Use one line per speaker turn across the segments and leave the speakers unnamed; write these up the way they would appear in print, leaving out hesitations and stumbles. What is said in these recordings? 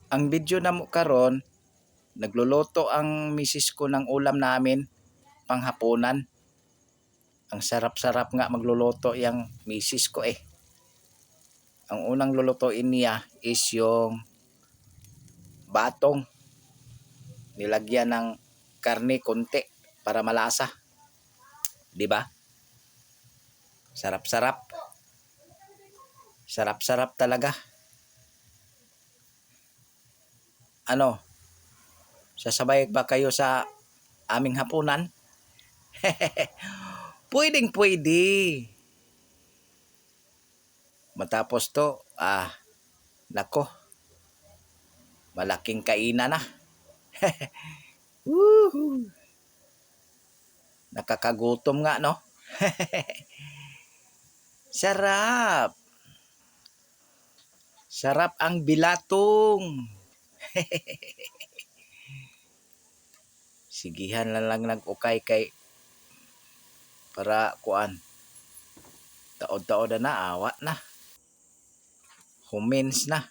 Ang video namo karon, nagluluto ang misis ko ng ulam namin panghapunan. Ang sarap-sarap nga magluluto yang misis ko eh. Ang unang lulutuin niya is yung batong. Nilagyan ng karne konti para malasa. 'Di ba? Sarap-sarap. Sarap-sarap talaga. Ano? Sasabay ba kayo sa aming hapunan? Pwedeng pwede. Matapos to, nako, malaking kainan na. Woohoo! Nakakagutom nga, no? Sarap! Sarap ang bilatong. Sigihan na lang nag-ukay kay para kuan. Taod-taod na, awa na. Humins na.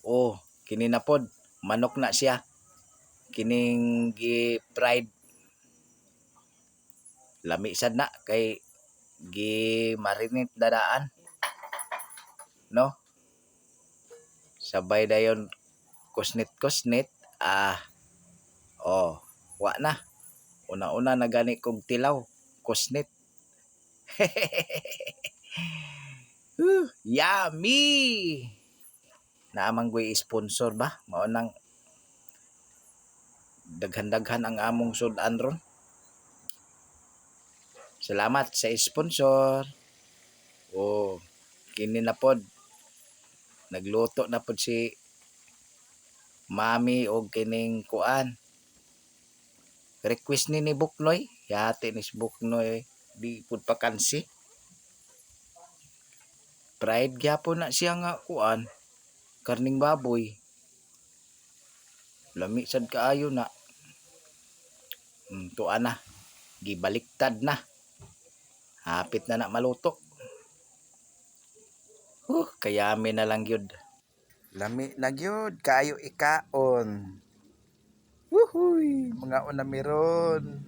Oh, kini na pod, manok na siya. Kining gi-fried. Lami sad na kay gi-marinate dadaan. No? Sabay dayon kusnit-kusnit. Oh, wa na. Una-una na gani kog tilaw, kusnit. Whew, yummy! Naa man goy sponsor ba? Mao nang daghan-daghan ang among sud-an ron. Salamat sa sponsor. Oh, kini na pod. Nagluto na pod si Mami og kining kuan. Request ni Buknoy, yati ni si Buknoy, di pud pakansi. Pride gyapon na siya nga kuan, karning baboy. Lami sad kaayo na. Tuan na. Gibaliktad na. Hapit na na maluto. Kayami na lang gyud. Lami na gyud kaayo ikaon. Wuhuy, mga una meron.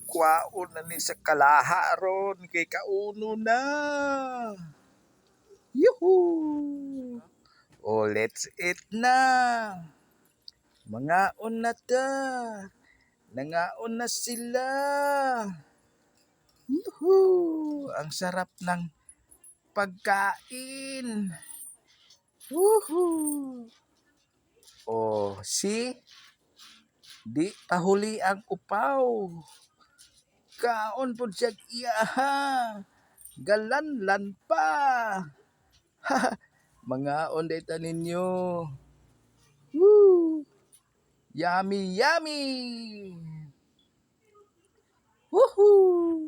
Kwaon na ni sa kalaha ron kay kauno na. Yuhu! Oh, let's eat na. Mangaon na ta. Nangaon na sila. Yuhu! Ang sarap ng pagkain. Woohoo! Oh, see? Di pahuli ang upaw. Kaon pud siya iyaha. Galanlan pa. Mangaon day ta ninyo. Woo! Yummy, yummy! Woohoo!